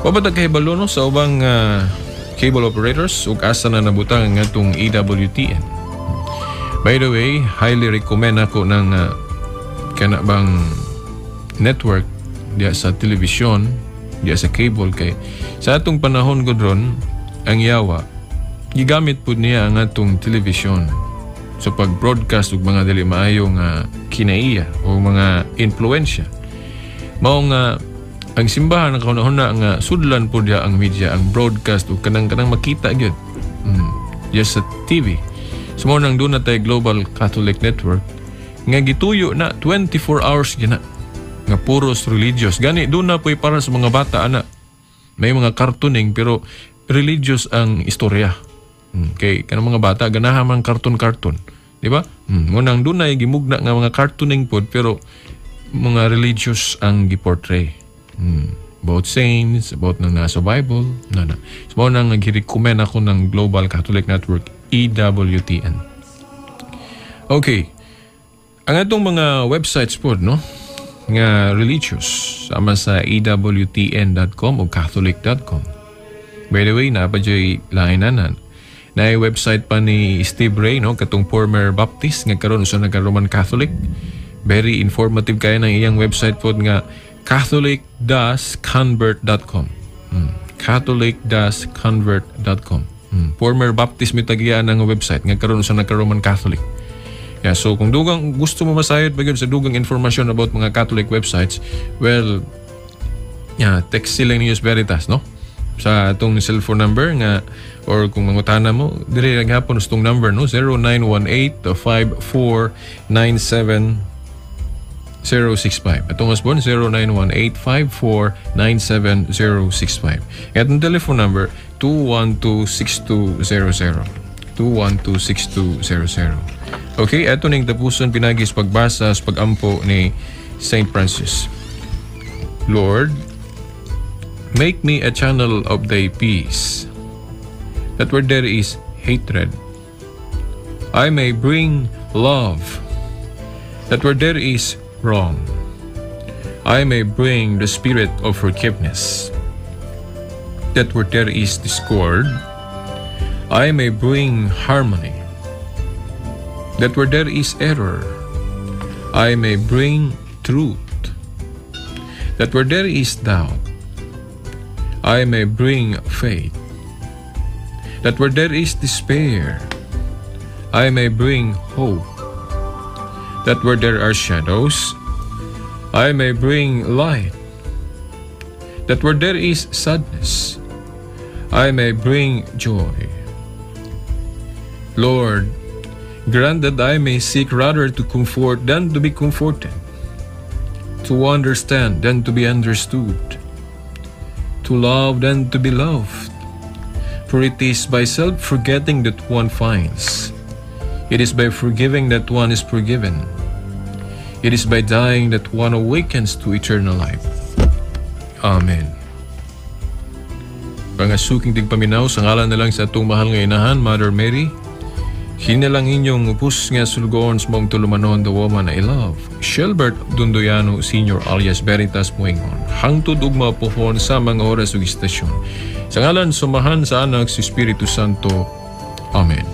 Wa ba kahibalo, no, sa ubang cable operators ug asa na nabutang ang atong EWTN? By the way, highly recommend ako ng kana bang network diya sa telebisyon, diya sa cable, kay sa atong panahon gud ron, ang yawa gigamit pud niya ang atong telebisyon sa pag-broadcast og mga dili maayo nga kinaiya o mga influensya. Mao nga ang simbahan nakahuna nga sudlan pud diya ang media, ang broadcast ug kanang makita gyud diya sa TV. So mao nang duna tay Global Catholic Network nga gituyo na 24 hours gina nga puros religious. Gani duna po'y para sa mga bata ana. May mga cartooning pero religious ang istorya. Kay kanang mga bata ganahan man cartoon-cartoon, di ba? Mo nang dunay gimugna nga mga cartooning pod pero mga religious ang giportray. About saints, about nang nasa Bible, na na. So mao nang gi-recommend ako ng Global Catholic Network EWTN. Okay. Ang atong mga websites pod, no, nga religious sama sa ewtn.com o catholic.com. By the way, naa pa jud lainanan. Na website pa ni Steve Ray, no, katong former Baptist nga karon usa na ka Roman Catholic. Very informative kaya ng iyang website pod nga catholic-convert.com. Catholic-convert.com. Former Baptist mi tagiyaan ang website nga karon usa na ka Roman Catholic. Yeah, so kung dugang gusto mo masayod pa gyud sa dugang informasyon about mga Catholic websites, well, yeah, text sila ninyo sa Veritas, no? Sa atong cellphone number nga or kung mangutana mo, dire gihapon sa itong number, no? 0918 5497 065. Atong usbon, 0918-5497065. At ang telephone number, 212-6200. 212-6200. Okay, eto ning tapuson pinagi sa pagbasa sa pagampo ni St. Francis. Lord, make me a channel of thy peace, that where there is hatred, I may bring love, that where there is wrong, I may bring the spirit of forgiveness, that where there is discord, I may bring harmony, that where there is error, I may bring truth, that where there is doubt, I may bring faith, that where there is despair, I may bring hope, that where there are shadows, I may bring light, that where there is sadness, I may bring joy. Lord, grant that I may seek rather to comfort than to be comforted, to understand than to be understood, to love than to be loved. For it is by self-forgetting that one finds. It is by forgiving that one is forgiven. It is by dying that one awakens to eternal life. Amen. Mga suking tigpaminaw, sa ngalan na lang sa atong mahal nga inahan, Mother Mary, hinalang inyong upos nga sulgoon sa maong tulumanon, the woman I love, Shelbert Dundoyano Sr. alias Veritas Muingon. Hangtod ugma pohon sa mga oras ug istasyon. Sa ngalan sa Amahan, sa Anak, sa Espiritu Santo. Amen.